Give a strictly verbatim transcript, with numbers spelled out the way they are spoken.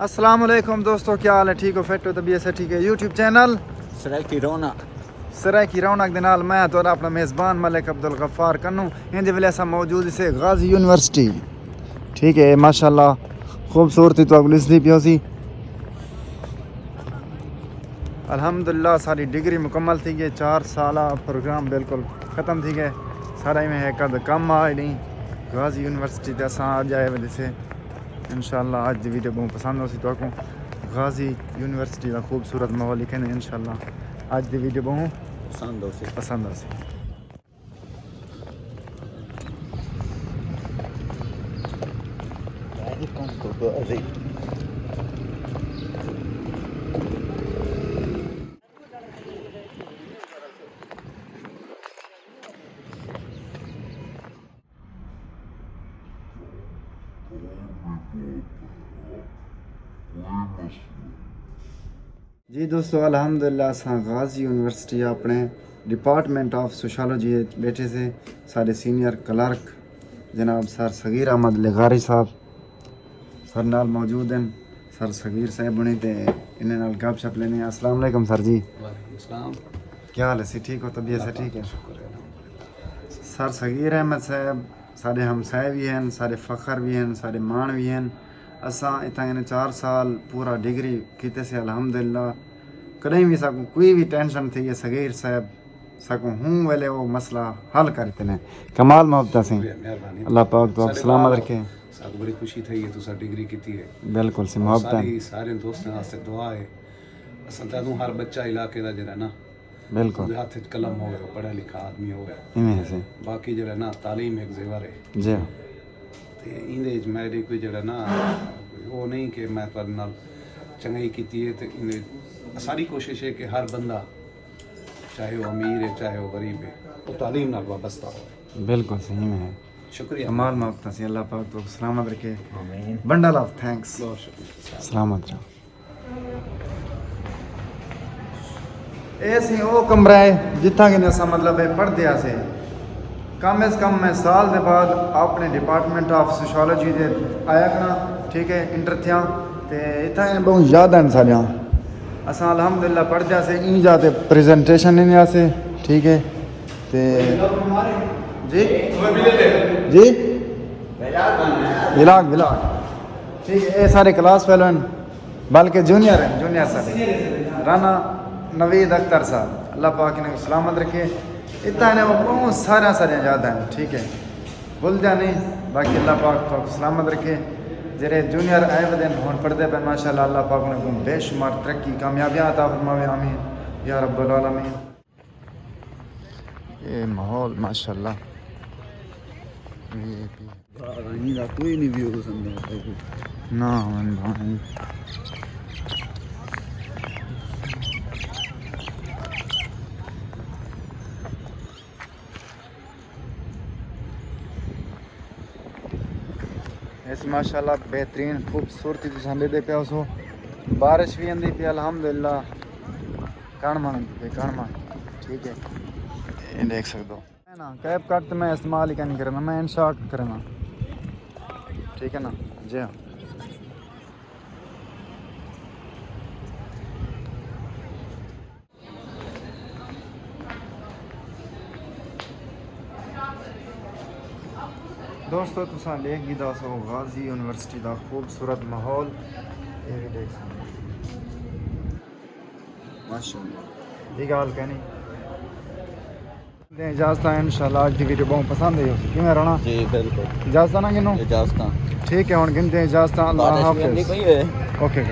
السلام علیکم دوستو، کیا حال ہے؟ ٹھیک ہو؟ فٹ ہو؟ طبیعت سے ٹھیک ہے؟ یوٹیوب چینل سرائیکی رونق۔ سرائیکی رونق دے نال میں تہاڈا اپنا میزبان ملک عبدالغفار کنوں۔ ہن دے ویلے اساں موجود سے غازی یونیورسٹی، ٹھیک ہے؟ ماشاءاللہ خوبصورتی تو اگلی سی پیو سی۔ الحمدللہ ساری ڈگری مکمل تھی گئی، چار سالہ پروگرام بالکل ختم تھی گئے۔ سارا ایویں ہے کد کم آ نہیں۔ غازی یونیورسٹی تے اساں اج آئے ودے سے۔ انشاءاللہ اج دی ویڈیو بہت پسند ہوسی تہاکوں۔ غازی یونیورسٹی دا خوبصورت ماحول لکھے نے۔ انشاءاللہ اج دی ویڈیو بہت پسند ہوسی۔ پسند ہوسی۔ جی دوستو، الحمدللہ اساں غازی یونیورسٹی اپنے ڈپارٹمنٹ آف سوشالوجی وچ بیٹھے سے۔ سارے سینئر کلرک جناب سر صغیر احمد لغاری صاحب سر نال موجود ہیں۔ سر صغیر صاحب بنے تے انہیں نال گپ شپ لینے۔ السلام علیکم سر جی۔ وعلیکم السلام۔ کیا حال ہے سی؟ ٹھیک ہو؟ طبیعت سے ٹھیک ہے؟ شکر ہے، الحمدللہ۔ سر صغیر احمد صاحب سارے ہمسائے بھی ہیں، سارے فخر بھی ہیں، سارے مان بھی ہیں۔ اساں اتنا انہیں چار سال پورا ڈگری کیتے سے، الحمدللہ کدیں بھی ساکوں کوئی بھی ٹینشن تھی ہے، صغیر صاحب ساکوں ہوں ویلے وہ مسئلہ حل کر دیتے ہیں۔ کمال محبت سے۔ شکریہ، مہربانی۔ اللہ پاک تو آپ سلامت رکھے۔ ساکوں بڑی خوشی تھی ہے، تساں ڈگری کیتی ہے۔ بالکل سی محبت ہے۔ ساری سارے دوستاں واسطے دعا ہے۔ اساں تانوں ہر بچہ علاقے دا جڑا نا بالکل۔ اوندے ہتھ وچ قلم ہووے، او پڑھیا لکھا آدمی ہووے۔ ایویں ہے سی۔ باقی جیڑھا نا تعلیم ہک زیور ہے۔ جی۔ تے ایندے وچ میݙی کوئی جیڑھا نا او نہیں کہ میں تہاݙے نال چنڳائی کیتی ہے، تے ایندے ساری کوشش ہے کہ ہر بندہ چاہے او امیر ہے، چاہے او غریب ہے، او تعلیم نال وابستہ ہووے۔ بالکل صحیح میں ہے۔ شکریہ۔ کمال محبت سی، اللہ پاک تو سلامت رکھے۔ آمین۔ بنڈل آف تھینکس۔ بہت شکریہ۔ سلامت رہو۔ اے سی او کمرہ ہے جتھاں کہ اساں مطلب ہے پڑھدے آسے۔ کم از کم میں سال دے بعد اپنے ڈپارٹمنٹ آف سوشالوجی دے آیا کراں، ٹھیک ہے، انٹر تھیاں۔ تے اتھاں بہت یاد ہیں ساریاں۔ اساں الحمدللہ پڑھدے آسے، ایں جا تے پریزنٹیشن نہیں آسے، ٹھیک ہے۔ تے جی؟ جی؟ ولاگ، ولاگ۔ ٹھیک ہے، اے سارے کلاس فیلو ہیں، بلکہ جونیئر ہیں، جونیئر سارے۔ رانا نوید اختر صاحب، اللہ پاک انہیں کو سلامت رکھے۔ اتنا انہیں وہ بہت سارا سارے یاد ہیں، ٹھیک ہے۔ بھول جا نہیں، باقی اللہ پاک تو سلامت رکھے۔ جڑے جونیئر آئے ودے ہیں، ہن پڑھدے پئے، ماشاءاللہ، اللہ پاک انہیں کو بے شمار ترقی، کامیابیاں عطا فرماوے، آمین یا رب العالمین۔ اے ماحول ماشاءاللہ۔ وی آئی پی۔ باہر آئیں دا کوئی نہیں ویو پسند ہے۔ نہ، من بھائی۔ ایسی ماشاءاللہ بہترین خوبصورتی تساں ݙیہدے پئے ہوسو۔ بارش وی آندی پئی الحمدللہ۔ کݨ مݨ آندی پئی، کݨ مݨ۔ ٹھیک ہے۔ اے ݙیکھ سڳدو۔ میں نا کیپ کٹ تے میں استعمال ہی کائنی کریندا، میں ان شارٹ کریندا۔ ٹھیک ہے نا؟ جی ہاں۔ دوستو، تساں ݙیکھ گھدا سو غازی یونیورسٹی دا خوبصورت ماحول۔ اے وی ݙیکھ سو۔ ماشاءاللہ۔ اے ڳالھ کائنی۔ دیں اجازت، انشاءاللہ اڄ دی ویڈیو بہت پسند آئی ہوسی۔ کیویں رانا؟ جی، بالکل۔ اجازت نا گھنوں؟ اجازت۔ ٹھیک ہے، ہݨ گھندے اجازت۔ اللہ حافظ۔ اوکے۔